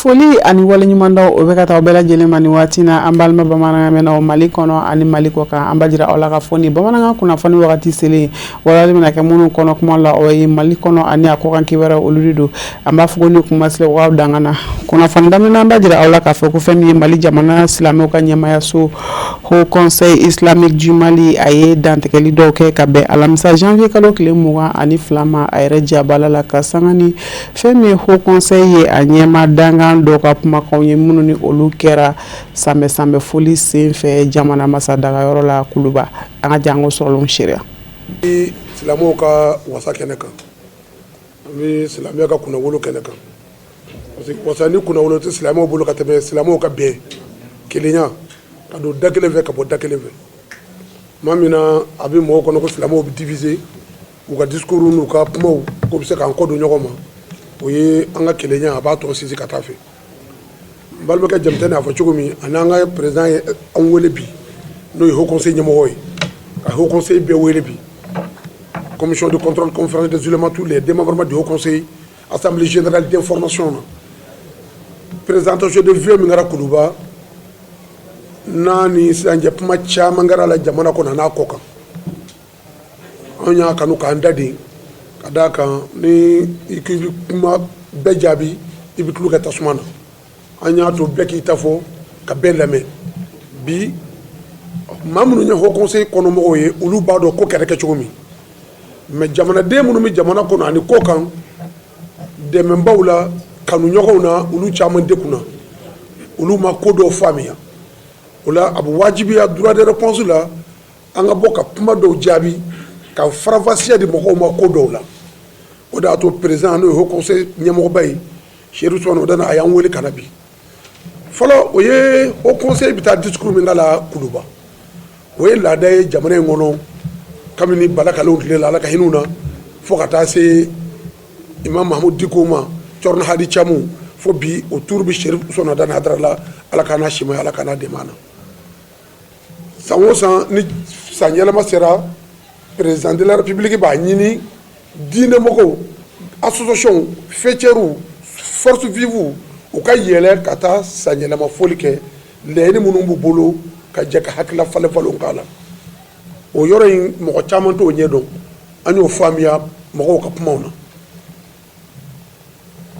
Foli ani waleɲumandɔn, o bɛ ka taa bɛɛ lajɛlen ma ni waati na. An balima bamanankan, Mali kɔnɔ ani Mali kɔ kan, an b'a jira aw la ka fɔ ni bamanankan kunnafoni wagati selen, walali bɛna kɛ minnu kɔnɔ kuma la, o ye Mali kɔnɔ ani a kɔkan kibaruyaw, olu de don. An b'a fɔ ko ni kuma sira danga na kunnafoni daminɛ, an b'a jira aw la k'a fɔ ko fɛn min ye Mali jamana silamɛw ka ɲɛmayaso, Haut Conseil Islamique du Mali, a ye dantigɛli dɔw kɛ ka bɛn alamisa janvier kalo tile 22 ma, a yɛrɛ jabala la, ka sanga ni fɛn min ye Haut Conseil ye, a ɲɛma dankan dɔ ka kumakanw ye, minnu ni olu kɛra sanbɛ sanbɛ foli sen fɛ jamana masa dagayɔrɔ la Kuluba. An ka jango sɔrɔlenw seereya. Silamɛw ka wasa kɛnɛ kan, an bɛ silamɛya ka kunnawolo kɛnɛ kan, parce que wasa ni kunnawolo tɛ silamɛw bolo ka tɛmɛ silamɛw ka bɛn, kelenya, ka don da kelen fɛ, ka bɔ da kelen fɛ. Tuma min na a bɛ mɔgɔw kɔnɔ ko silamɛw bɛ diviser, u ka discours n'u ka kumaw k'u bɛ se k'an kɔ don ɲɔgɔn ma, o ye an ka kelenya, a b'a tɔ sinsin ka taa fɛ. N balimakɛ Jamitɛnɛ y'a fɔ cogo min, ani an ka président ye an wele bi, n'o ye Haut Conseil ɲɛmɔgɔ ye, ka Haut Conseil bɛɛ wele bi, commission de contrôle, conférence des oulémas, tous les démembrements du Haut Conseil, assemblée générale d'information na. Présentation de vœux min kɛra Kuluba n'a ni sisan cɛ, kuma caman kɛra la jamana kɔnɔ n'a kɔ kan. Anw y'a kanu k'an da den ka d'a kan, ni i k'i bɛ kuma bɛɛ jaabi, i bɛ tulu kɛ tasuma na. An y'a to bɛɛ k'i ta fɔ, ka bɛɛ lamɛn. Bi, maa minnu ye Haut Conseil kɔnɔmɔgɔw ye, olu b'a dɔn ko kɛrɛ kɛ cogo min. Mais jamanaden minnu bɛ jamana kɔnɔ ani kɔ kan, dɛmɛbaw la, kanuɲɔgɔnw na, olu caman dekunna, olu ma ko dɔw faamuya. O la, a bɛ wajibiya droit de réponse la, an ka bɔ ka kuma dɔw jaabi, ka faranfasiya di mɔgɔw ma ko dɔw la. O de y'a to président, n'o ye Haut Conseil ɲɛmɔgɔba ye, Seyidu Usumani Madani, a y'an wele ka na bi. Fɔlɔ, o ye Haut Conseil bɛ taa discours min k'a la Kuluba, o ye laada ye jamana in kɔnɔ kabini Bala Kalew tile la, Ala ka hinɛ u na, fo ka taa se Imam Mahamudu Diko ma, Cɔrɔnɔ Hadi Camu, fo bi o tour bɛ Serif Usumani Madani Hayidara la, Ala k'an n'a simaya, Ala k'an n'a dɛmɛ na. San o san, ni san yɛlɛma sera, président de la République b'a ɲini diinɛmɔgɔw, association, faîtières, force vive, u ka yɛlɛ ka taa san yɛlɛma foli kɛ, laɲini minnu b'u bolo, ka jɛ ka hakilila falen falenw k'a la. O yɔrɔ in, mɔgɔ caman t'o ɲɛdɔn. An y'o faamuya mɔgɔw ka kumaw na.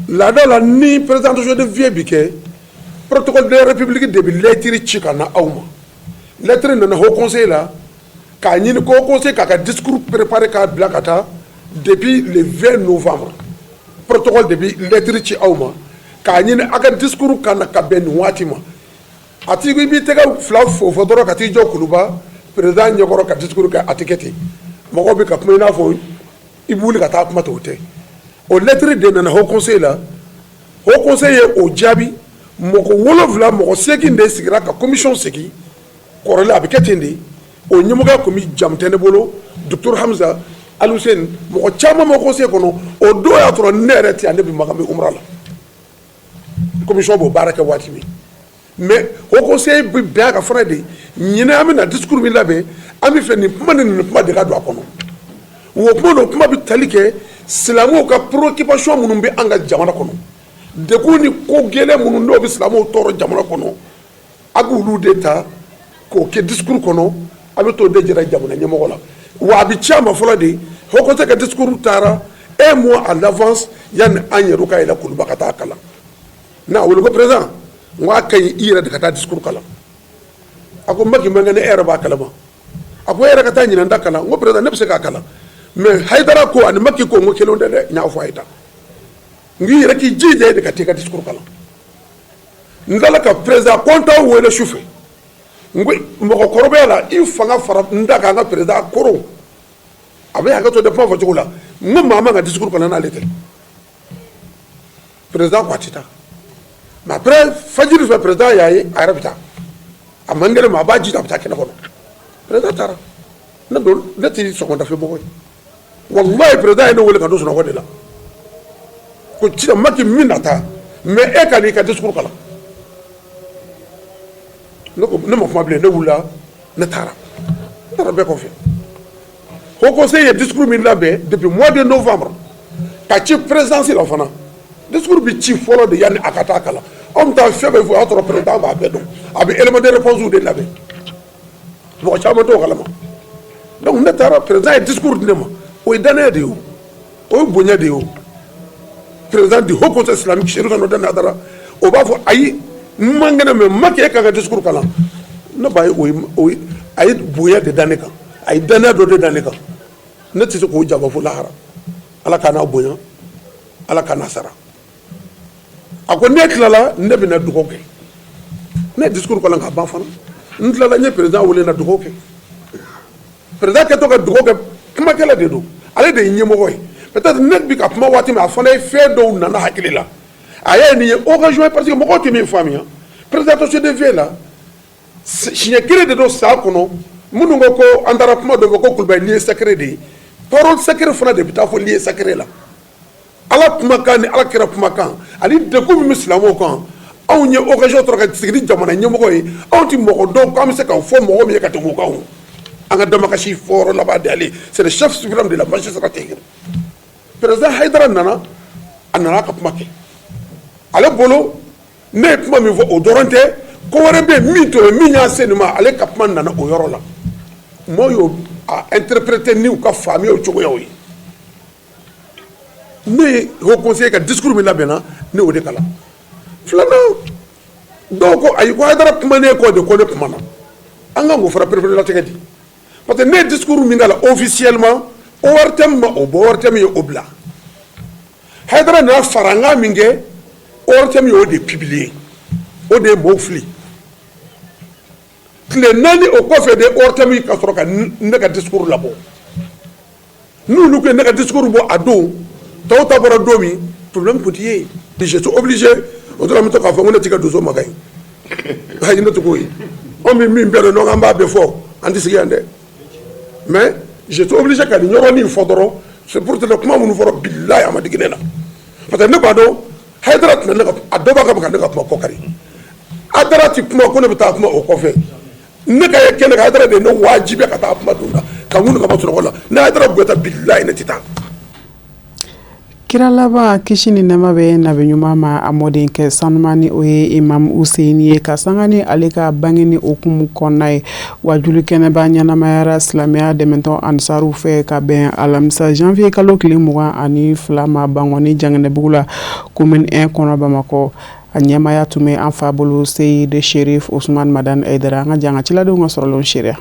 Laada la, ni présentation de vœux bi kɛ, protocole de la République de bi lettre ci ka na aw ma. Lettre nana Haut Conseil la k'a ɲini ko Haut Conseil k'a ka discours préparé k'a bila ka taa. Depuis le 20 novembre, protocole de bi lettre ci aw ma k'a ɲini a ka discours ka na ka bɛn nin waati ma. A ti i b'i tɛgɛ fila fo fɔ dɔrɔn ka t'i jɔ Kuluba président ɲɛkɔrɔ ka discours kɛ, a tɛ kɛ ten. Mɔgɔw bɛ ka kuma i n'a fɔ i bɛ wuli ka taa kuma tɛ, o tɛ. O lettre de nana Haut Conseil la. Haut Conseil ye o jaabi. Mɔgɔ 7, mɔgɔ 8 de sigira ka commission sigi. Kɔrɔlen, a bɛ kɛ ten de. O ɲɛmɔgɔya tun bɛ Jamutɛnɛ bolo, docteur Hamza Aluseni, mɔgɔ caman ma conseil kɔnɔ. O don y'a sɔrɔ ne yɛrɛ tɛ yan, ne bɛ Makan, bɛ umra la. Commission b'o baara kɛ waati min, mais Haut Conseil bɛ bɛn a kan fana de ɲinɛ, an bɛna discours min labɛn, an bɛ fɛ nin kuma ni nin kuma de ka don a kɔnɔ. O kuma n'o kuma bɛ tali kɛ silamɛw ka préoccupation minnu bɛ an ka jamana kɔnɔ, degun ni ko gɛlɛn minnu n'o bɛ silamɛw tɔɔrɔ jamana kɔnɔ, a b'olu de ta k'o kɛ discours kɔnɔ. A bɛ t'o de jira jamana ɲɛmɔgɔ la, wa a bɛ ci a ma fɔlɔ de. Haut Conseil ka discours taara un mois à l'avance, yanni an yɛrɛ ka yɛlɛ Kuluba ka taa kalan. N'a wele ko président, n ko a ka ɲi i yɛrɛ de ka taa discours kalan. A ko Maki man kɛnɛ, e yɛrɛ b'a kalama. A ko e yɛrɛ ka taa ɲinan ta kalan. N ko président, ne bɛ se k'a kalan, mais Hayidara ko ani Maki ko, n ko kelenw tɛ dɛ. N y'a fɔ a ye tan, n k'i yɛrɛ k'i jija e de ka t'i ka discours kalan. N tilala ka président kɔntan wele su fɛ. N ko mɔgɔkɔrɔbaya la, i fanga fara n da kan, an ka président kɔrɔ, a bɛ hakɛ to de kuma fɔ cogo la. N ko maa man ka discours kalan n'ale tɛ. Président ko a tɛ taa. Mais après fajiri fɛ, président y'a ye a yɛrɛ bɛ taa, a man kɛnɛ ma, a b'a jija, a bɛ taa kɛnɛ kɔnɔ. Président taara, ne don, ne tɛ sɔgɔmada mɔgɔ ye. Walayi, président ye ne wele ka don sunɔgɔ de la ko sisan Maki min na taa, mais e ka n'i ka discours kalan. Ne ko ne ma kuma bilen. Ne wulila, ne taara, ne taara bɛɛ kɔfɛ. Haut Conseil ye discours min labɛn depuis mois de novembre ka ci présidence la fana, Discours bɛ ci fɔlɔ de yanni a ka taa kalan. Anw bɛ taa fɛn fɛn fɔ, o y'a sɔrɔ président b'a bɛɛ dɔn, a bɛ élément de réponse de labɛn. Mɔgɔ caman t'o kalama. Donc ne taara, président ye discours di ne ma. O ye danaya de ye, o o ye bonya de ye. O président du Haut Conseil islamique, Chérif Madani Haidara, o b'a fɔ ayi, n man kɛnɛ, mais n ma k'e ka ka discours kalan. Ne b'a ye, o ye a ye bonya de da ne kan, a ye danaya dɔ de da ne kan. Ne tɛ se k'o jaba fo lahara. Ala k'a n'a bonya, Ala k'a n'a sara. A ko ne tilala, ne bɛna dugawu kɛ. Ne ye discours kalan ka ban fana, n tilala, n ye président wele na dugawu kɛ. Président kɛtɔ ka dugawu kɛ, kumakɛla de don, ale de ye ɲɛmɔgɔ ye. Peut-être ne bi ka kuma waati min, a fana ye fɛn dɔw nana hakili la. A y'a ye nin ye occasion ye, parce que mɔgɔw tɛ min faamuya, présentation de vœux la, siɲɛ kelen de don san kɔnɔ. Minnu ko ko an taara kuma dɔ fɔ ko Kulubali lieu sacré de ye, parole sacrée fana de bɛ taa fɔ lieu sacré la. Ala kumakan ni Ala kɛra kumakan ani degun min bɛ silamɛw kan, anw ye occasion sɔrɔ ka sigi ni jamana ɲɛmɔgɔ ye. Anw ti mɔgɔ dɔn k'an bɛ se k'o fɔ mɔgɔ min ye ka tɛmɛ o kan. O an ka damakasi fɔyɔrɔ laban de ale, c'est le chef suprême de la magistrature. Président Hayidara nana, a nana ka kuma kɛ. Ale bolo, ne ye kuma min fɔ, o dɔrɔn tɛ, ko wɛrɛ bɛ yen min t'o ye, min y'a se nin ma. Ale ka kuma nana o yɔrɔ la, maaw y'o a interpréter ni u ka faamuyaw cogoyaw ye. Ne ye Haut Conseil ka discours min labɛnna, ne y'o de kalan. Filanan, dɔw ko ayi, ko Hayidara kumanen kɔ de ko ne kumana. An kan k'o fana pereperelatigɛ di, parce que ne ye discours min kalan officiellement, ORTM ma o bɔ, ORTM ye o bila. Hayidara nana farankan min kɛ, ORTM y'o de publier, o de ye mɔgɔw fili. Tile 4 o kɔfɛ de, ORTM ka sɔrɔ ka ne ka discours labɔ. N'olu ko ne ka discours bɔ a don, tɔw ta bɔra don min, problème tun tɛ ye. Je suis obligé. O dɔrɔn, an bɛ to k'a fɔ ko ne t'i ka donso makan ye. Ayi, ne tɛ k'o ye. Anw bɛ min bɛɛ dɔn, an b'a bɛɛ fɔ, an tɛ sigi yan dɛ. Mais je suis obligé ka nin yɔrɔnin fɔ dɔrɔn. C'est pour te dire, kuma minnu fɔra, bilahi, a ma digi ne la, parce que ne b'a dɔn Hayidara tɛna ne ka a dɔ b'a ka ne ka kuma kɔ kari. Hayidara ti kuma ko ne bɛ taa kuma o kɔfɛ. Ne ka ye kɛnɛ kan, Hayidara de ye ne wajibiya ka taa kuma don na ka ŋunu ka bɔ sunɔgɔ la. Ne Hayidara Goyita, bilahi, ne tɛ taa. Kira laban, kisi ni nɛma bɛ nabi ɲuman ma, a mɔdenkɛ sanuman ni o ye Imam Useyini ye, ka sanga ni ale ka bange ni okumu kɔnɔna ye, wajuli kɛnɛba ɲɛnamayara silamɛya dɛmɛtɔn Ansaruw fɛ ka bɛn alamisa janvier kalo tile 22 ma, Bankɔni Janginɛbugu la, commune 1 kɔnɔ, Bamakɔ. A ɲɛmaya tun bɛ an fa bolo, Seyid Sherif Usman Madani Hayidara. An ka jan ka ciladenw ka sɔrɔlenw seereya.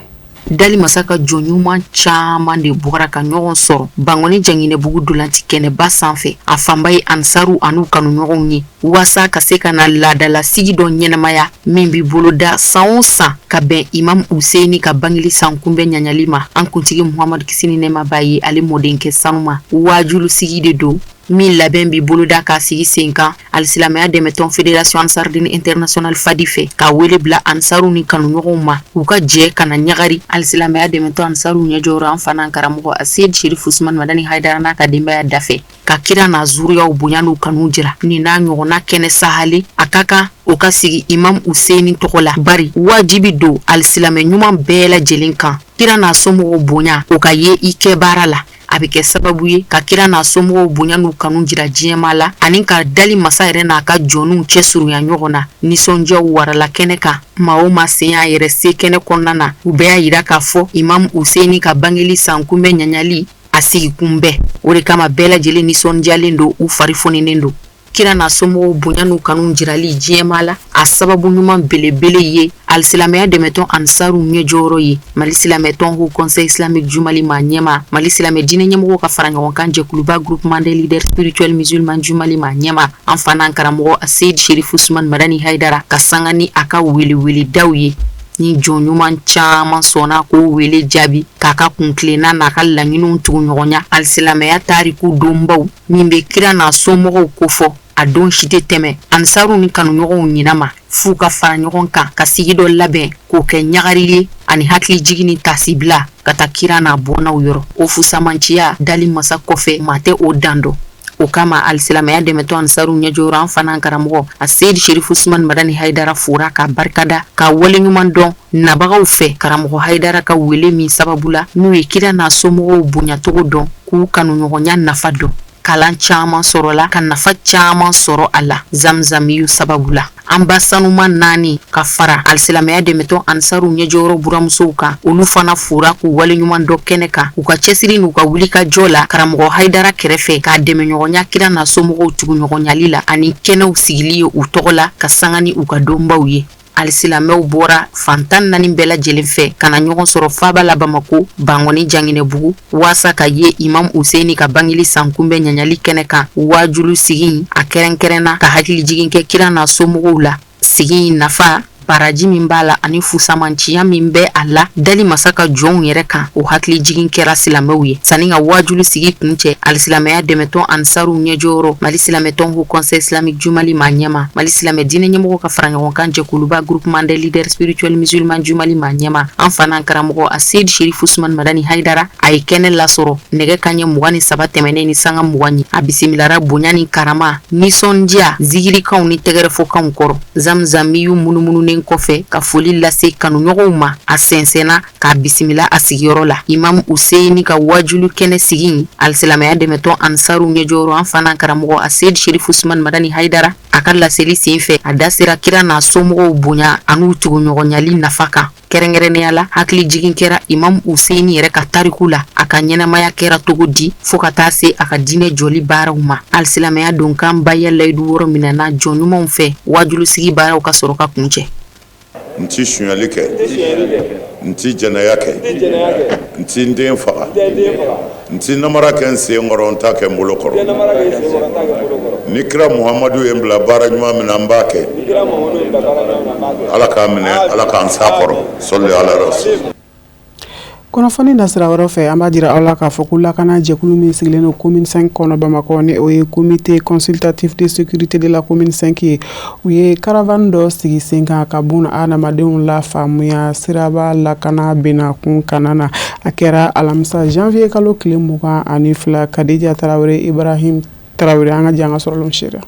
Dali masa ka jɔn ɲuman caman de bɔra ka ɲɔgɔn sɔrɔ Bankɔni Janginɛbugu dolanci kɛnɛba sanfɛ. A fanba ye Ansaru an'u kanuɲɔgɔnw ye, waasa ka se ka na laadalasigi dɔ ɲɛnamaya min bi boloda san o san ka bɛn Imam Useyini ka bangeli san kunbɛn ɲaɲali ma, an kuntigi Muhamadu, kisi ni nɛɛma b'a ye, ale mɔdenkɛ sanuma. Waajulu sigi de don min labɛn bi boloda k'a sigi sen kan alisilamɛya dɛmɛtɔn Fédération Ansardine Internationale Fadi fɛ, ka wele bila Ansaru ni kanuɲɔgɔnw ma, u ka jɛ ka na ɲagari. Alisilamɛya dɛmɛtɔn Ansaru ɲɛjɔyɔrɔ, an fana karamɔgɔ Aseyid Sherif Usman Madani Hayidara n'a ka denbaya dafɛ, ka kira n'a zuriyaw bonya n'u kanu jira. Nin n'a ɲɔgɔnna kɛnɛ sahale, a ka kan o ka sigi Imam Useyini tɔgɔ la, bari wajibi don alisilamɛ ɲuman bɛɛ lajɛlen kan, kira n'a somɔgɔw bonya, o ka ye i kɛbaara la. A bɛ kɛ sababu ye ka kira n'a somɔgɔw bonya n'u kanu jira diɲɛma la, ani ka dali masa yɛrɛ n'a ka jɔnw cɛ surunya ɲɔgɔn na. Nisɔndiyaw warala kɛnɛ kan. Maa o maa sen y'a yɛrɛ se kɛnɛ kɔnɔna na, u bɛɛ y'a yira k'a fɔ Imam Useyini ka bangeli san kunbɛn ɲaɲali a sigi kunbɛn. O de kama bɛɛ lajɛlen nisɔndiyalen don, u fari foninen don. Kira n'a somɔgɔw bonya n'u kanu jirali diɲɛma la, a sababu ɲuman belebele ye alisilamɛya dɛmɛtɔn Ansaru ɲɛjɔyɔrɔ ye, Mali silamɛtɔn Haut Conseil islamique du Mali maa ɲɛma, Mali silamɛ diinɛ ɲɛmɔgɔw ka fara ɲɔgɔn kan jɛkuluba Groupement des leaders spirituels musulmans du Mali maa ɲɛma, an fana karamɔgɔ Seyid Sherif Usman Madani Hayidara, ka sanga ni a ka weleweledaw ye. Ni jɔn ɲuman caman sɔnna k'o wele jaabi, k'a ka kuntilenna n'a ka laɲiniw tugu ɲɔgɔnya. Alisilamɛya tariku donbaw min bɛ kira n'a somɔgɔw kofɔ, a don si tɛ tɛmɛ Ansaru ni kanuɲɔgɔnw ɲina ma, f'u ka fara ɲɔgɔn kan ka sigi dɔ labɛn k'o kɛ ɲagari ye ani hakilijigin ni tasibila ka taa kira n'a bɔnnaw yɔrɔ. O fusamanciya, dali masa kɔfɛ, maa tɛ o dan dɔn. O kama alisilamɛya dɛmɛtɔn Ansaru ɲɛjɔyɔrɔ, an fana karamɔgɔ a Seyid Sherif Usman Madani Hayidara fora ka barikada, ka waleɲuman dɔn nabagaw fɛ, karamɔgɔ Hayidara ka wele min sababu la, n'u ye kira n'a somɔgɔw bonyacogo dɔn, k'u kanuɲɔgɔnya nafa dɔn. Kalan caman sɔrɔla ka nafa caman sɔrɔ a la Zamzamiyu sababu la. An ba sanuma naani ka fara alisilamɛya dɛmɛtɔn Ansaru ɲɛjɔyɔrɔ buramusow kan, olu fana fora k'u waleɲuman dɔn kɛnɛ kan u ka cɛsiri n'u ka wulikajɔ la karamɔgɔ Hayidara kɛrɛfɛ, k'a dɛmɛɲɔgɔnya kira n'a somɔgɔw tuguɲɔgɔnyali la ani kɛnɛw sigili ye u tɔgɔ la ka sanga ni u ka donbaw ye. Alisilamɛw bɔra fan 14 bɛɛ lajɛlen fɛ ka na ɲɔgɔn sɔrɔ faaba la Bamakɔ, Bankɔni Janginɛbugu, waasa ka ye Imam Useyini ka bangeli sankunbɛn ɲaɲali kɛnɛ kan waajulu sigi a kɛrɛnkɛrɛnna ka hakilijigin kɛ kira n'a somɔgɔw la. Sigi in nafa, baraji min b'a la ani fusamanciya min bɛ a la dali masa ka jɔnw yɛrɛ kan, o hakilijigin kɛra silamɛw ye. Sanni ka waajulu sigi kuncɛ, alisilamɛya dɛmɛtɔn Ansaru ɲɛjɔyɔrɔ, Mali silamɛtɔn Haut Conseil islamique du Mali maa ɲɛmaa, Mali silamɛ diinɛ ɲɛmɔgɔ ka faraɲɔgɔnkan jɛkuluba Groupement des leaders spirituels musulmans du Mali maa ɲɛmaa, an fa n'an karamɔgɔ Aseyid Sherif Usman Madani Hayidara, a ye kɛnɛ lasɔrɔ nɛgɛ kanɲɛ 23 tɛmɛnen ni sanga 20 ye. A bisimilara bonya ni karama, nisɔndiya, zikirikanw ni tɛgɛrɛfɔkanw kɔrɔ. Zamzamiyu munumununen kɔfɛ ka foli lase kanuɲɔgɔnw ma, a sɛnsɛnna k'a bisimila a sigiyɔrɔ la. Imam Useyini ka waajulu kɛnɛ sigi, alisilamɛya dɛmɛtɔn Ansaru ɲɛjɔyɔrɔ, an fa n'an karamɔgɔ Aseyid Sherif Usman Madani Hayidara, a ka laseli senfɛ, a da sera kira n'a somɔgɔw bonya an'u tuguɲɔgɔnyali nafa kan. Kɛrɛnkɛrɛnnenya la, hakili jigin kɛra Imam Useyini yɛrɛ ka tariku la, a ka ɲɛnamaya kɛra cogo di fo ka taa se a ka diinɛ jɔli baaraw ma. Alisilamɛya donkan baya layidu wɔɔrɔ minɛna jɔn ɲumanw fɛ waajulusigi baaraw ka sɔrɔ ka kuncɛ. N ti sonyali kɛ, n ti jɛnɛya kɛ, n ti n den faga, n ti namara kɛ n sen kɔrɔ, n t'a kɛ n bolo kɔrɔ. Ni kira Muhamadu ye n bila baara ɲuman min na, n b'a kɛ. Ala k'a minɛ, Ala k'an s'a kɔrɔ. Sɔli ala rasul. Kunnafoni nasira wɛrɛ fɛ, an b'a jira aw la k'a fɔ ko lakana jɛkulu min sigilen don commune 5 kɔnɔ Bamakɔ, ni o ye comité consultatif de sécurité de la commune 5 ye, u ye caravane dɔ sigi sen kan ka bun adamadenw lafaamuya siraba lakana bɛnakun kana na. A kɛra alamisa janvier kalo tile 22. Kadija Tarawele, Ibrahim Tarawele, an ka jɛ an ka sɔrɔlenw seereya.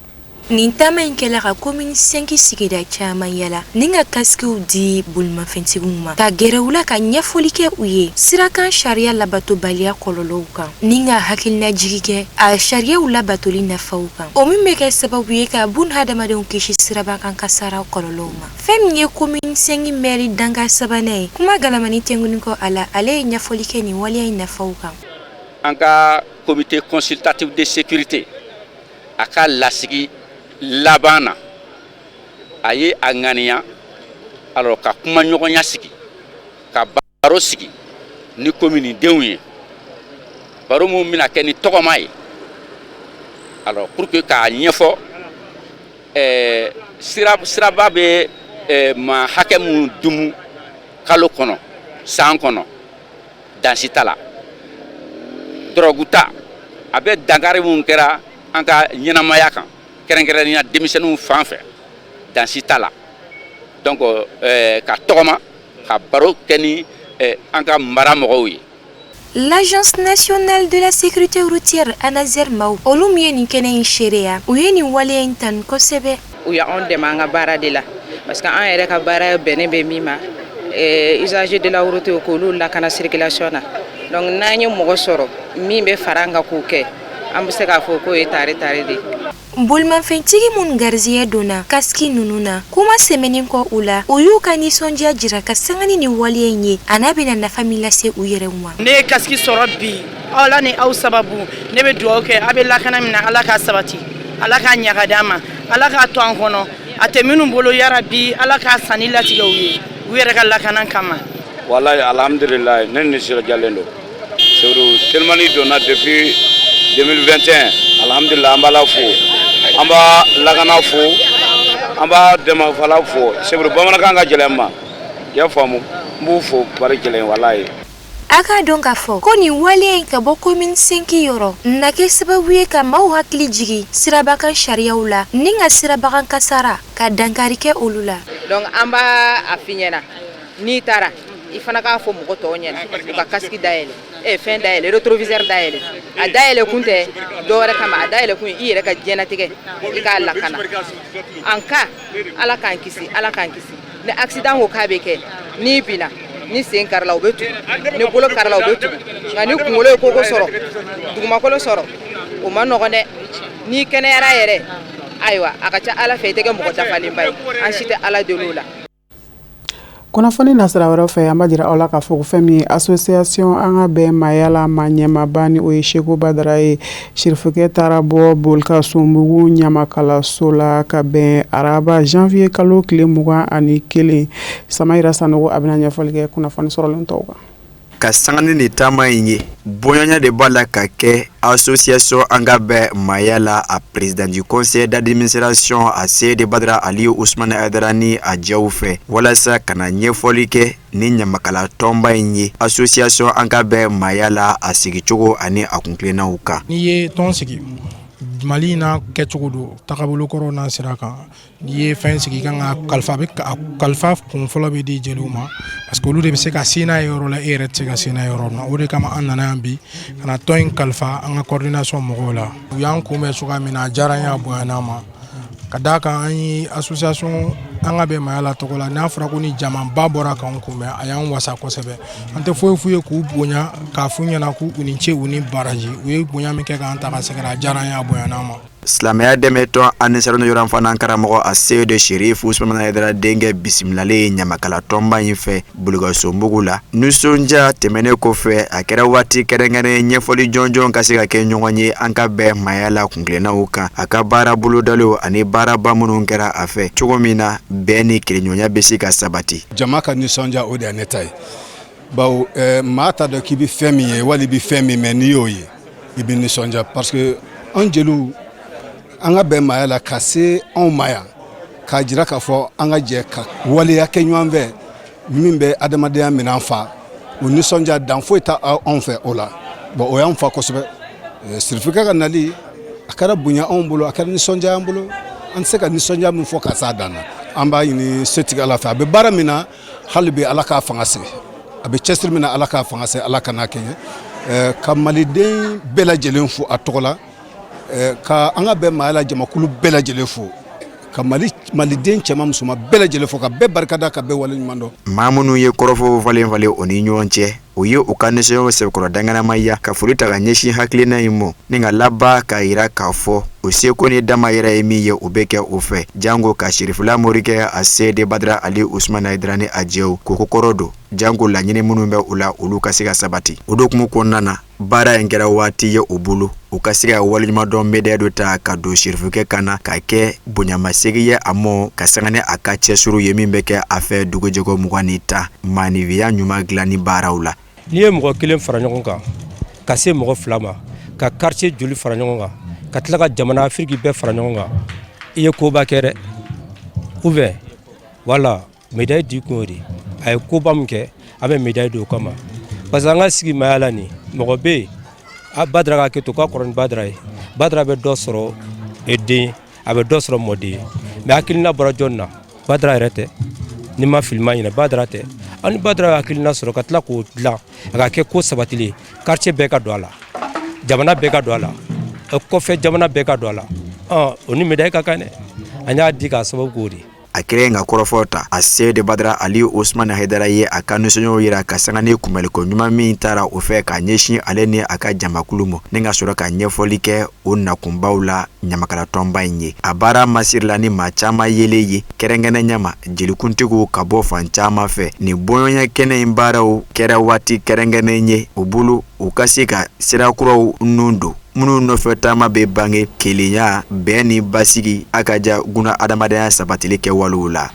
Nin taama in kɛla ka commune 5 sigida caman yala ni ka kasikiw di bolimafɛntigiw ma, ka gɛrɛ u la ka ɲɛfɔli kɛ u ye sirakan sariya labatobaliya kɔlɔlɔw kan, ni ka hakilinajigi kɛ a sariyaw labatoli nafaw kan, o min bɛ kɛ sababu ye ka bun hadamadenw kisi sirabakan kasara kɔlɔlɔw ma. Fɛn min ye commune 5 mɛri dankan sabanan ye, kuma galamani tɛnkunin kɔ a la, ale ye ɲɛfɔli kɛ nin waleya in nafaw kan. An ka comité consultatif de sécurité a ka lasigi laban na, a ye a ŋaniya alors ka kuma ɲɔgɔnya sigi, ka baro sigi ni kominidenw ye, baro min bɛna kɛ ni tɔgɔma ye, alors pour que k'a ɲɛfɔ siraba bɛ maa hakɛ mun dumu kalo kɔnɔ, san kɔnɔ, dansi t'a la, dɔrɔgu ta a bɛ dankari mun kɛra an ka ɲɛnamaya kan, kɛrɛnkɛrɛnnenya denmisɛnninw fan fɛ, dansi t'a la. Donc ka tɔgɔma ka baro kɛ ni an ka mara mɔgɔw ye. L'Agence nationale de la sécurité routière ANASER maaw, olu min ye nin kɛnɛ in seereya, u ye nin waleya in tanu kosɛbɛ. U y'anw dɛmɛ an ka baara de la, parce que an yɛrɛ ka baara bɛnnen bɛ min ma, usager de la route, k'olu lakana circulation na. Donc n'an ye mɔgɔ sɔrɔ min bɛ fara an kan k'o kɛ, an bɛ se k'a fɔ k'o ye tare tare de ye. Bolimafɛntigi minnu garizigɛ donna kasiki ninnu na, kuma sɛmɛnen kɔ u la, u y'u ka nisɔndiya jira ka sanga ni nin waleya in ye, a n'a bɛna nafa min lase u yɛrɛw ma. Ne ye kasiki sɔrɔ bi, Ala ni aw sababu. Ne bɛ dugawu kɛ, a bɛ lakana min na, Ala k'a sabati, Ala k'a ɲaga d'an ma, Ala k'a to an kɔnɔ. A tɛ minnu bolo, yarabi Ala k'a sanni latigɛ u ye, u yɛrɛ ka lakana kama. Walayi, alhamdulilayi, ne nisɔndiyalen don. Seyidu telimani donna depuis 2021, alhamdulilayi, an b'Ala fo, an b'a lakana fo, an b'a dɛmɛfala fo. Seyidu, bamanankan ka gɛlɛn n ma, i y'a faamu, n b'u fo bari gɛlɛn, walayi. A k'a dɔn k'a fɔ ko nin waleya in ka bɔ commune 5 yɔrɔ na kɛ sababu ye ka maaw hakili jigin sirabakan sariyaw la ni ka sirabakan kasara ka dankari kɛ olu la. Donc an b'a a f'i ɲɛna, n'i taara, i fana k'a fɔ mɔgɔ tɔw ɲɛna u ka casque dayɛlɛ, fɛn dayɛlɛ, rétroviseur dayɛlɛ. A dayɛlɛ kun tɛ dɔwɛrɛ kama, a dayɛlɛ kun i yɛrɛ ka diɲɛnatigɛ, i k'a lakana. En cas, Ala k'an kisi, Ala k'an kisi, ni accident ko k'a bɛ kɛ, n'i binna, ni sen karila, u bɛ tugu, ni bolo karila, u bɛ tugu, nka ni kunkolo ye koko sɔrɔ, dugumakolo sɔrɔ, O man nɔgɔn dɛ. N'i kɛnɛyara yɛrɛ, ayiwa, a ka ca Ala fɛ, i tɛ kɛ mɔgɔ dafalenba ye. An si tɛ Ala deli o la. Kunnafoni nasira wɛrɛ fɛ, an b'a jira aw la k'a fɔ ko fɛn min ye association An ka bɛn maaya la ma ɲɛmaaba, ni o ye Seko Badara ye, sirifukɛ taara bɔ Bulukasunbugu ɲamakalaso la ka bɛn araba janvier kalo tile 21. Samayira Sanogo, a bɛna ɲɛfɔli kɛ kunnafoni sɔrɔlen tɔw kan. Ka sanga ni nin taama in ye, bɔɲɔgɔnya de b'a la ka kɛ association An ka bɛn maaya la, a président du conseil d'administration a Seyidi Badara Aliyu Usumani Hayidara ni a jɛw fɛ, walasa ka na ɲɛfɔli kɛ ni ɲamakala tɔnba in ye, association An ka bɛn maaya la, a sigicogo ani a kuntilennaw kan. N'i ye tɔn sigi, Mali n'a kɛcogo don, tagabolo kɔrɔ n'a sira kan, n'i ye fɛn sigi, kan ka kalifa, bɛ kalifa kun fɔlɔ bɛ di jeliw ma, parce que olu de bɛ se ka se n'a ye yɔrɔ la, e yɛrɛ tɛ se ka se n'a ye yɔrɔ min na. O de kama an nana yan bi ka na tɔn in kalifa an ka coordination mɔgɔw la. U y'an kunbɛn cogoya min na, a diyara an ye, a bonyana an ma, ka d'a kan an ye association An ka bɛn maaya la tɔgɔ la. N'a fɔra ko ni jamaba bɔra k'an kunbɛn, a y'an wasa kosɛbɛ. An tɛ foyi f'u ye k'u bonya, k'a f'u ɲɛna k'u ni ce, u ni baraji. U ye bonya min kɛ k'an ta ka sɛgɛrɛ, a diyara an ye, a bonyana an ma. Silamɛya dɛmɛtɔn Ansaru yɔrɔ fana karamɔgɔ a Seyidi Serifu Usumani Hayidara denkɛ bisimilalen ɲamakala tɔnba in fɛ Bulukasunbugu la, nisɔndiya tɛmɛnen kɔfɛ, a kɛra waati kɛrɛnkɛrɛn ɲɛfɔli jɔnjɔn ka se ka kɛ ɲɔgɔn ye An ka bɛn maaya la kuntilennaw kan, a ka baara bolodalenw ani baaraba minnu kɛra a fɛ, cogo min na bɛn ni kelenɲɔgɔnya bɛ se ka sabati. Jama ka nisɔndiya, o de ye ne ta ye, bawo maa t'a dɔn k'i bɛ fɛn min ye wali i bɛ fɛn min mɛn. N'i y'o ye, i bɛ nisɔndiya, parce que an jeliw, an ka bɛn maaya la ka se anw ma yan k'a jira k'a fɔ an ka jɛ ka waleya kɛ ɲɔgɔn fɛ min bɛ adamadenya minɛn fa, o nisɔndiya dan foyi tɛ anw fɛ o la. Bon, o y'an fa kosɛbɛ. Sirifukɛ ka nali, a kɛra bonya anw bolo, a kɛra nisɔndiya an bolo, an tɛ se ka nisɔndiya min fɔ ka s'a dan na. An b'a ɲini setigi Ala fɛ, a bɛ baara min na hali bi, Ala k'a fanga se, a bɛ cɛsiri min na, Ala k'a fanga se, Ala kan'a kɛɲɛ. Ka maliden bɛɛ lajɛlen fo a tɔgɔ la, ka an ka bɛn maaya la jamakulu bɛɛ lajɛlen fo, ka Mali maliden cɛman musoman bɛɛ lajɛlen fo, ka bɛɛ barikada, ka bɛɛ waleɲuman dɔn. Maa minnu ye kɔrɔfɔw falen falen o ni ɲɔgɔn cɛ, o ye u ka nisɔndiyaw sɛbɛkɔrɔ danganamaya, ka foli ta ka ɲɛsin hakilina in ma, ni ka laban k'a jira k'a fɔ o seko ni damayira ye min ye, u bɛ kɛ o fɛ, janko ka Sirifila morikɛ a Seyidi Badara Ali Usumani Hayidara ni a jɛw k'o kɔkɔrɔ don, janko laɲini minnu bɛ u la, olu ka se ka sabati. O hukumu kɔnɔna na, baara in kɛra waati ye u bolo, u ka se ka waleɲumandɔn médaille dɔ ta ka don sirifukɛ kan na, ka kɛ bonyamasegin ye a ma, ka sanga ni a ka cɛsiriw ye min bɛ kɛ a fɛ dugujɛko 20 ni maanifinya ɲuman dilanni baaraw la. N'i ye mɔgɔ kelen fara ɲɔgɔn kan ka se mɔgɔ fila ma, ka quartier joli fara ɲɔgɔn kan, ka tila ka jamana Afiriki bɛɛ fara ɲɔgɔn kan, i ye koba kɛ dɛ. Ou bien voilà, médaille di kun o de. A ye koba min kɛ, an bɛ médaille don o kama, parce que an ka sigi maaya la nin, mɔgɔ bɛ yen, a Badara ka kɛ to k'a kɔrɔ ni Badara ye. Badara bɛ dɔ sɔrɔ den, a bɛ dɔ sɔrɔ mɔden ye, mais hakilina bɔra jɔn na? Badara yɛrɛ tɛ. Ni ma fili ma ɲinɛ, Badara tɛ. An ni Badara ye hakilina sɔrɔ ka tila k'o dilan, a ka kɛ ko sabatilen, quartier bɛɛ ka don a la, jamana bɛɛ ka don a la, kɔfɛ jamana bɛɛ ka don a la. O ni médaille ka kan dɛ. An y'a di k'a sababu k'o de. A kɛlen ka kɔrɔfɔ ta, a Seyidi Badara Ali Usumani Hayidara ye a ka nisɔndiyaw jira ka sanga ni kunbɛnliko ɲuman min taara o fɛ ka ɲɛsin ale ni a ka jamakulu ma, ni ka sɔrɔ ka ɲɛfɔli kɛ o nakunbaw la ɲamakala tɔnba in ye. A baara masirila ni maa caman yelen ye, kɛrɛnkɛrɛnnenya ma jelikuntigiw ka bɔ fan caman fɛ. Nin bɔɲɔgɔnya kɛnɛ in baaraw kɛra waati kɛrɛnkɛrɛnnen ye u bolo, u ka se ka sira kuraw nun don minnu nɔfɛ taama bɛ bange kelenya, bɛn ni basigi, a ka ja guna adamadenya sabatili kɛwalew la.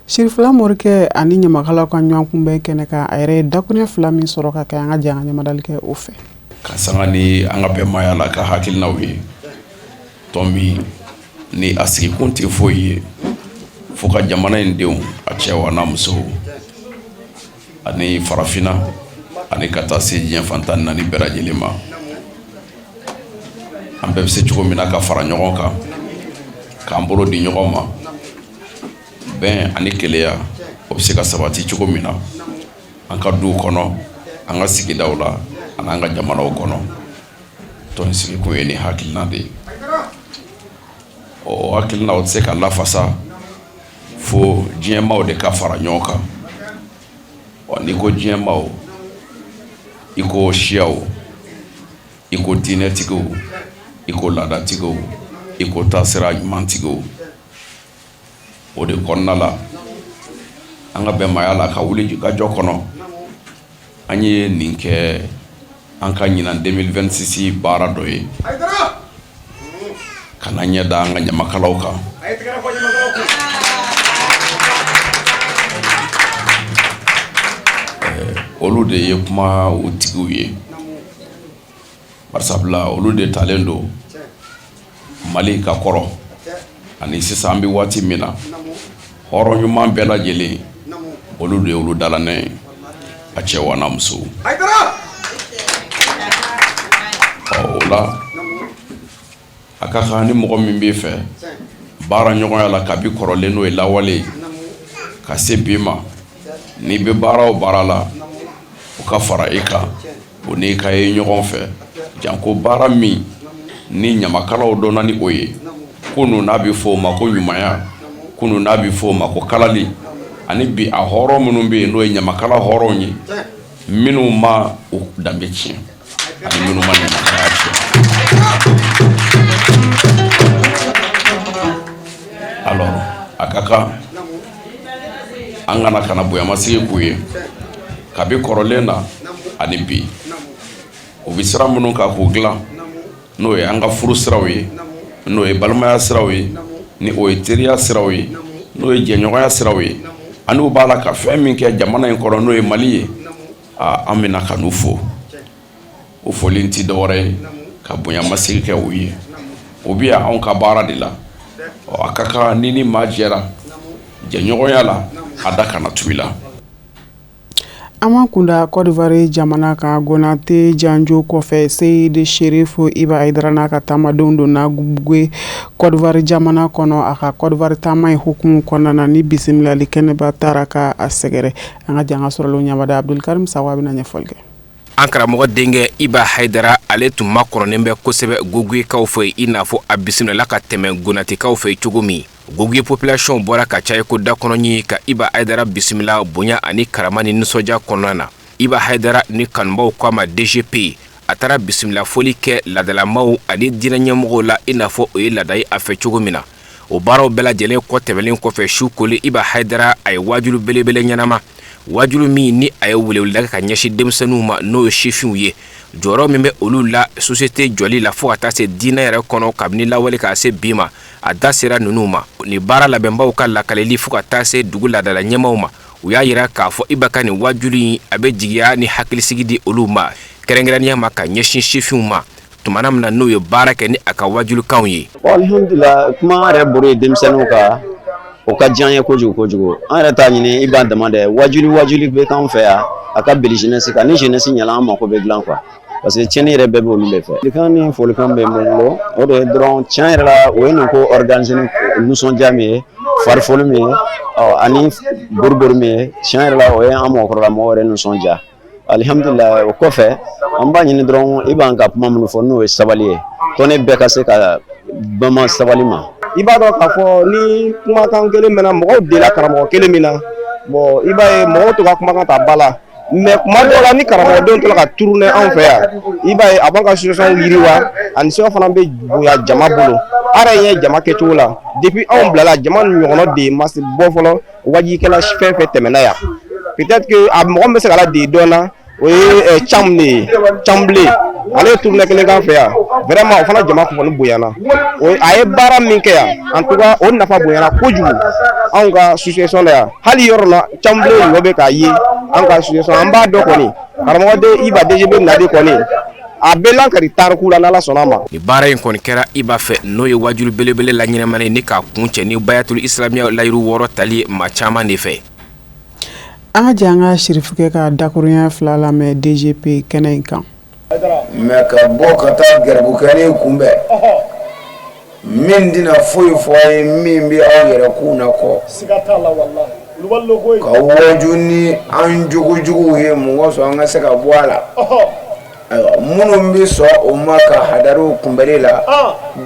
Sirifila morikɛ ani ɲamakalaw ka ɲɔgɔn kunbɛn kɛnɛ kan, a yɛrɛ ye dakuruɲɛ fila min sɔrɔ ka kɛ, an ka jɛ an ka ɲɛmadali kɛ o fɛ. Ka sanga ni an ka bɛnmaya la ka hakilinaw ye, tɔn min ni a sigikun tɛ foyi ye fo ka jamana in denw, a cɛw a n'a musow, ani farafinna, ani ka taa se diɲɛ fan 14 bɛɛ lajɛlen ma, an bɛɛ bɛ se cogo min na ka fara ɲɔgɔn kan, k'an bolo di ɲɔgɔn ma, bɛn ani kelenya o bɛ se ka sabati cogo min na an ka duw kɔnɔ, an ka sigidaw la, ani an ka jamanaw kɔnɔ. Tɔn sigikun ye nin hakilina de ye. O hakilina o tɛ se ka lafasa fo diɲɛmaaw de ka fara ɲɔgɔn kan. Ɔ, n'i ko diɲɛmaaw, i ko siyaw. I ko diinɛtigiw, i ko laadatigiw, i ko taasira ɲumantigiw. O de kɔnɔna la, an ka bɛnmaya la ka wuli ka jɔ kɔnɔ, an ye nin kɛ an ka ɲinan 2026 baara dɔ ye ka na ɲɛ da an ka ɲamakalaw kan. Olu de ye kuma o tigiw ye, barisabula olu de talen don Mali ka kɔrɔ ani sisan an bɛ waati min na, hɔrɔn ɲuman bɛɛ lajɛlen, olu de ye olu dalanɛ ye, a cɛ wa n'a muso. Ɔ, o la a ka kan ni mɔgɔ min b'i fɛ baara ɲɔgɔnya la kabi kɔrɔlen, n'o ye lawale ka se bi ma, n'i bɛ baara o baara la, o ka fara i kan, o n'i ka ye ɲɔgɔn fɛ, janko baara min ni ɲamakalaw dɔnna ni o ye kunun, n'a bɛ fɔ o ma ko ɲumanya, kunun n'a bɛ fɔ o ma ko kalali, ani bi a hɔrɔn minnu bɛ yen, n'o ye ɲamakala hɔrɔnw ye, minnu ma u danbe tiɲɛ ani minnu ma ɲamakalaya tiɲɛ. Alors, a ka kan an kana ka na bonyamasigi k'u ye kabi kɔrɔlen na ani bi, u bɛ sira minnu kan k'u dilan, n'o ye an ka furu siraw ye, n'o ye balimaya siraw ye, ni o ye teriya siraw ye, n'o ye jɛɲɔgɔnya siraw ye, ani u b'a la ka fɛn min kɛ jamana in kɔnɔ, n'o ye Mali ye. An bɛna ka n'u fo. O foli tɛ dɔwɛrɛ ye ka bonyamasigi kɛ u ye. O bɛ yan anw ka baara de la. Ɔ, a ka kan ni ni maa jɛra jɛɲɔgɔnya la, a da kana tu i la. An ma kunda Côte d'Ivoire jamana kan. Konate janjo kɔfɛ, Seyidi Sherifu Iba Hayidara n'a ka taamadenw donna Gué Côte d'Ivoire jamana kɔnɔ. A ka Côte d'Ivoire taama in hukumu kɔnɔna na, ni bisimilali kɛnɛba taara ka a sɛgɛrɛ. An ka jan ka sɔrɔlenw ɲamada, Abdulkarim Sawa bɛna ɲɛfɔli kɛ. An karamɔgɔ denkɛ Iba Hayidara, ale tun makɔrɔnen bɛ kosɛbɛ Goguekaw fɛ, i n'a fɔ a bisimilala ka tɛmɛ Konatekaw fɛ cogo min. Gogue population bɔra ka caya ko dakɔnɔɲin ka Iba Hayidara bisimila bonya ani karama ni nisɔndiya kɔnɔna na. Iba Hayidara ni kanubaw ko a ma DGP, a taara bisimila foli kɛ laadalamaw ani diinɛ ɲɛmɔgɔw la, i n'a fɔ o ye laada ye a fɛ cogo min na. O baaraw bɛɛ lajɛlen kɔ tɛmɛnen kɔfɛ, su koli, Iba Hayidara a ye waajulu belebele ɲɛnama, waajulu min ni a ye weleweleda kɛ ka ɲɛsin denmisɛnninw ma, n'o ye sifinw ye, jɔyɔrɔ min bɛ olu la société jɔli la fo ka taa se diinɛ yɛrɛ kɔnɔ kabini lawale ka se bi ma. A da sera ninnu ma. Ni baara labɛnbaw ka lakaleli fo ka taa se dugu laadala ɲɛmaaw ma, u y'a yira k'a fɔ Iba ka nin waajulu in, a bɛ jigiya ni hakilisigi di olu ma, kɛrɛnkɛrɛnnenya ma ka ɲɛsin sifinw ma, tumana min na n'u ye baara kɛ ni a ka waajulukanw ye. Alhamdulila, kuma yɛrɛ bolo ye denmisɛnninw kan, o ka diya an ye kojugu kojugu. An yɛrɛ t'a ɲini Iba dama dɛ, wajuli wajuli bɛ k'anw fɛ yan, a ka bili jeunesse kan. Ni jeunesse ɲɛna, an mako bɛ dilan quoi, parce que tiɲɛni yɛrɛ bɛɛ bɛ olu de fɛ. Folikan ni folikan bɛ n bolo, o de ye dɔrɔn, tiɲɛ yɛrɛ la, o ye nin ko organiser ni nisɔndiya min ye, farifoli min ye, ɔ ani boribori min ye, tiɲɛ yɛrɛ la, o ye an mɔgɔkɔrɔba mɔgɔw yɛrɛ nisɔndiya, alihamudulila. O kɔfɛ, an b'a ɲini dɔrɔn, i b'an ka kuma minnu fɔ, n'o ye sabali ye, tɔn bɛɛ ka se ka bama sabali ma. I b'a dɔn k'a fɔ ni kumakan kelen mɛnna, mɔgɔw delila karamɔgɔ kelen min na, bon, i b'a ye mɔgɔw to ka kumakan ta ba la. Mais kuma dɔw la, ni karamɔgɔdenw tora ka tourner anw fɛ yan, i b'a ye a b'an ka situation yiriwa, ani sira fana bɛ bonya jama bolo. A yɛrɛ ɲɛ jama kɛcogo la, depuis anw bilala, jama ni ɲɔgɔnna de ma se bɔ fɔlɔ. Wajikɛla fɛn fɛn tɛmɛna yan, peut-être que a mɔgɔ min bɛ se ka ladege dɔn na, o ye Cam de ye, Cambilen. Ale ye tournée kelen k'an fɛ yan, vraiment o fana jama kɔni bonyana. A ye baara min kɛ yan, en tout cas o nafa bonyana kojugu anw ka situation la yan. Hali yɔrɔ la, Cambilen ɲɔ bɛ k'a ye an ka situation, an b'a dɔn kɔni, karamɔgɔden Iba DGB nadi kɔni, a bɛ lankari tariku la, n'Ala sɔnna a ma. Nin baara in kɔni kɛra Iba fɛ, n'o ye wajulu belebele la ɲɛnamani ni k'a kun cɛ ni bayatul islamiya layiru 6 tali maa caman de fɛ. An ka jɛ an ka sirifukɛ ka dakurunya 2 lamɛn DGP kɛnɛ in kan. Mais ka bɔ ka taa garibukɛnin kunbɛn min tɛna foyi fɔ a ye min bɛ aw yɛrɛ kun na kɔ ka waju ni an jogojuguw ye, mun kosɔn an ka se ka bɔ a la. Ayiwa, minnu bɛ sɔn o ma ka hadariw kunbɛli la,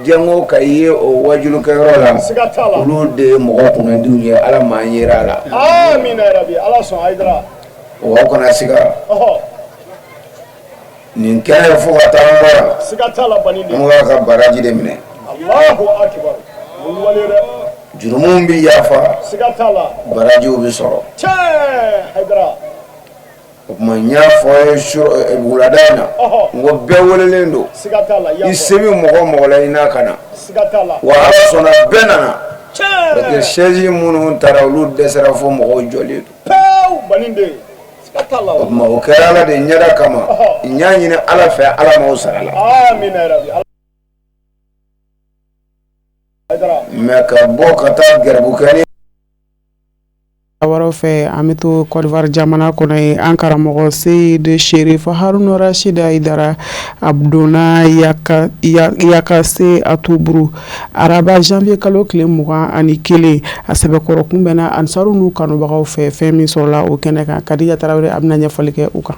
jango ka ye o wajulukɛyɔrɔ la, olu de ye mɔgɔ kunnadiw ye. Ala m'an yera a la. O, aw kana siga. Nin kɛnɛ fo ka taa bɔ yan, an b'a ka baraji de minɛ. Jurumuw bɛ yafa, barajiw bɛ sɔrɔ. O tuma n y'a fɔ aw ye wulada in na, n ko bɛɛ welelen don, i se bɛ mɔgɔ o mɔgɔ la i n'a ka na, wa Ala sɔnna bɛɛ nana, parce que chaise minnu taara olu dɛsɛra fo mɔgɔw jɔlen don. O tuma o kɛra Ala de ɲɛda kama, n y'a ɲini Ala fɛ Ala m'aw sara la. Mais ka bɔ ka taa garibu kɛ ni Wɛrɛw fɛ, an bɛ to Côte d'Ivoire jamana kɔnɔ yen. An karamɔgɔ Seyid Sherif Haruna Rashid Hayidara, a donna Yakase Atobro araba janvier kalo tile 21. A sɛbɛkɔrɔ kunbɛnna ansaru n'u kanubagaw fɛ. Fɛn min sɔrɔla o kɛnɛ kan, Kadija Tarawele, a bɛna ɲɛfɔli kɛ o kan.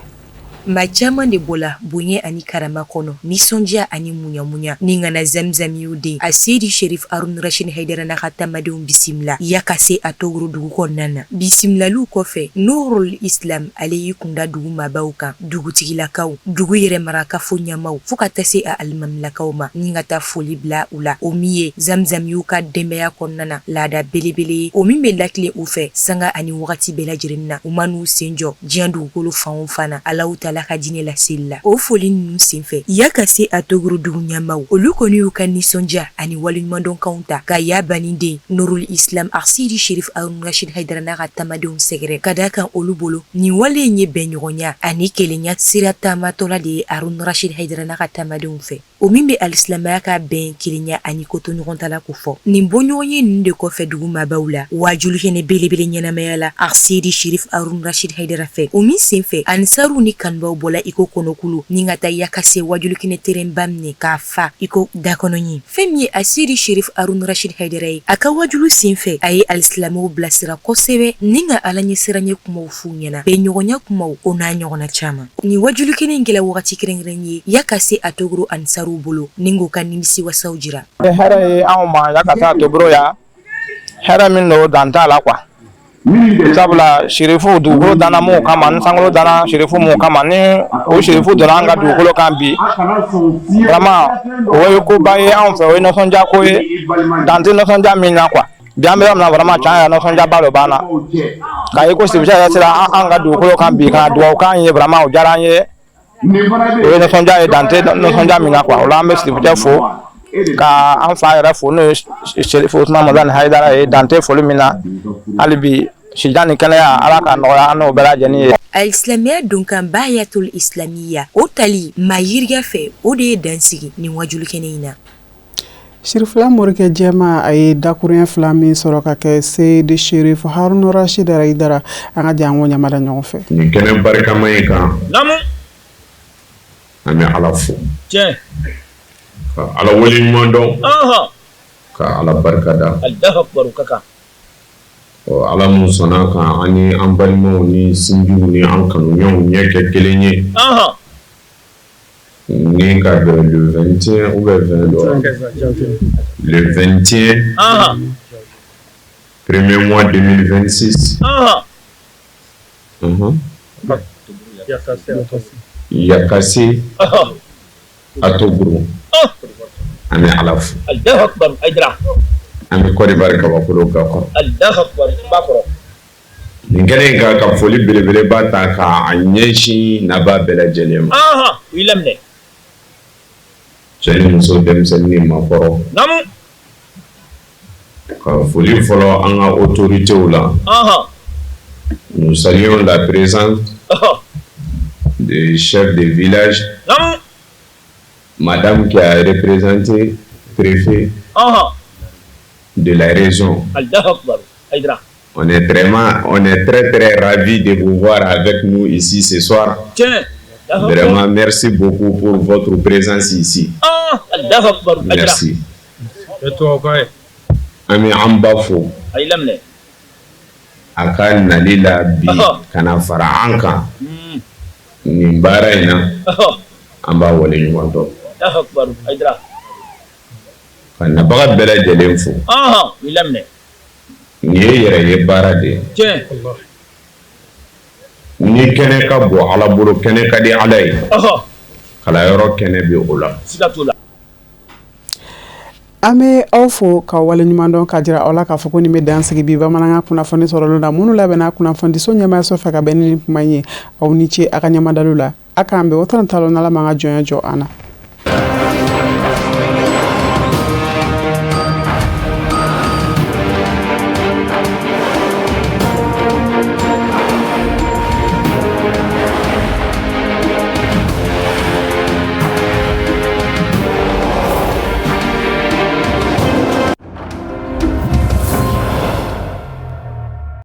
Maa caman de bɔla bonya ani karama kɔnɔ, nisɔndiya ani muɲamuɲa ni ka na Zamzamiyu den a Seyidi Sherif Haruna Rashid Hayidara n'a ka tamadenw bisimila Yakase Atogro dugu kɔnɔna na. Bisimilaliw kɔfɛ, Nurul Islam ale y'i kunda dugu maabaw kan, dugutigilakaw, dugu yɛrɛ marakafo ɲɛmaaw, fo ka taa se a alimamilakaw ma, ni ka taa foli bila u la. O min ye Zamzamiyu ka denbaya kɔnɔna na laada belebele ye, o min bɛ latilen u fɛ sanga ani wagati bɛɛ lajɛlen na. U man'u sen jɔ diɲɛ dugukolo fan o fan na, Alahu taala ka diinɛ laseli la. O foli ninnu senfɛ, Yakase Atogro dugu ɲɛmaaw, olu kɔni y'u ka nisɔndiya ani waleɲumandɔnkanw ta ka Ya Bani den Nurul Islam Asidi Sherif Haruna Rashid Hayidara n'a ka tamadenw sɛgɛrɛ, ka d'a kan olu bolo nin wale in ye bɛnɲɔgɔnya ani kelenya sira taamatɔla de ye Haruna Rashid Hayidara n'a ka tamadenw fɛ. O min bɛ alisilamɛya ka bɛn, kelenya ani kotoɲɔgɔntala ko fɔ. Nin bɔɲɔgɔnye ninnu de kɔfɛ dugu maabaw la, waajuli kɛnɛ belebele ɲɛnamayala Aseyidi Sherif Haruna Rashid Hayidara fɛ. O min senfɛ, ansaruw ni kanubaw bɔla iko kɔnɔkulu ni ka taa Yakase waajuli kɛnɛ terɛnba minɛ k'a fa iko dakɔnɔɲin. Fɛn min ye Aseyidi Sherif Haruna Rashid Hayidara ye, a ka waajuli senfɛ, a ye alisilamɛw bilasira kosɛbɛ ni ka Ala ɲɛsiranɲɛ kumaw f'u ɲɛna, bɛnɲɔgɔnya kumaw, o n'a ɲɔgɔnna caman. Nin waajuli kɛnɛ in kɛla wagati kɛrɛnkɛrɛn ye Yakase Atogro ansaruw bolo ni k'u ka nimisiwasaw jira. Hɛrɛ ye anw ma Yakase Atogro yan, hɛrɛ min don dan t'a la quoi, sabula sirifu dugukolo danna minnu kama ni sankolo danna sirifu minnu kama, ni o sirifu donna an ka dugukolo kan bi, vraiment o ye koba ye anw fɛ, o ye nisɔndiya ko ye, dan tɛ nisɔndiya min na quoi. Bi an bɛ yɔrɔ min na, vraiment tiɲɛ yɛrɛ, nisɔndiyaba dɔ b'an na k'a ye ko sirifu yɛrɛ sera an ka dugukolo kan bi ka dugawu k'an ye. Vraiment o diyara an ye, o ye nisɔndiya ye, dan tɛ nisɔndiya min na quoi. O la an bɛ sirifukɛ fo, ka an fa yɛrɛ fo, n'o ye Serifu Usumani Madani Hayidara ye, dan tɛ foli min na. Hali bi sijan ni kɛnɛya, Ala k'a nɔgɔya an n'o bɛɛ lajɛlen ye. Alisilamɛya donkan Bayatul Islamiya, o tali maa yirika fɛ, o de ye dan sigi nin waajuli kɛnɛ in na. Sirifila Morikɛ Jɛma, a ye dakuruɲɛ fila min sɔrɔ ka kɛ Seyidi Sherif Haruna Rashid Hayidara, an ka jɛ an k'o ɲamada ɲɔgɔn fɛ. Nin kɛnɛ barikama in kan, an bɛ Ala fo, ka Ala waleɲuman dɔn, ka Ala barika da. Ɔ Ala min sɔnna ka an ni an balimaw ni sinjiw ni an kanuɲɔgɔnw ɲɛ kɛ kelen ye. Ni ka bɛn le 21 ou bien 22, le 21 premier mois 2026, Yakase Atogro, an bɛ Ala fo, an bɛ Côte d'Ivoire kabakolo ga kɔrɔ. Nin kɛnɛ in kan, ka foli belebeleba ta k'a ɲɛsin nabaa bɛɛ lajɛlen ma, cɛ ni muso, denmisɛnnin ni maakɔrɔ. Ka foli fɔlɔ an ka autorités la. Nous saluons la présence du chef de village, madame qui a représenté préfet de la région. On est très très ravis de vous voir avec nous ici ce soir. Vraiment, merci beaucoup pour votre présence ici. Merci. An bɛ an ba fo a ka nali la bi ka na fara an kan nin baara in na, an b'a waleɲuman dɔn. Ka nabaga bɛɛ lajɛlen fo. Nin ye yɛrɛ ye baara de ye. Ni kɛnɛ ka bon Ala bolo, kɛnɛ ka di Ala ye. Kalanyɔrɔ kɛnɛ bɛ o la. Siga t'o la. An bɛ aw fo ka waleɲuman dɔn k'a jira aw la k'a fɔ ko nin bɛ dan sigi bi bamanankan kunnafoni sɔrɔlenw na minnu labɛnna kunnafonidiso ɲɛmaayaso fɛ ka bɛn ni nin kuma in ye. Aw ni ce a ka ɲɛmadalu la. A k'an bɛn o tɛnɛ ta lon n'Ala m'an ka jɔnya jɔ an na.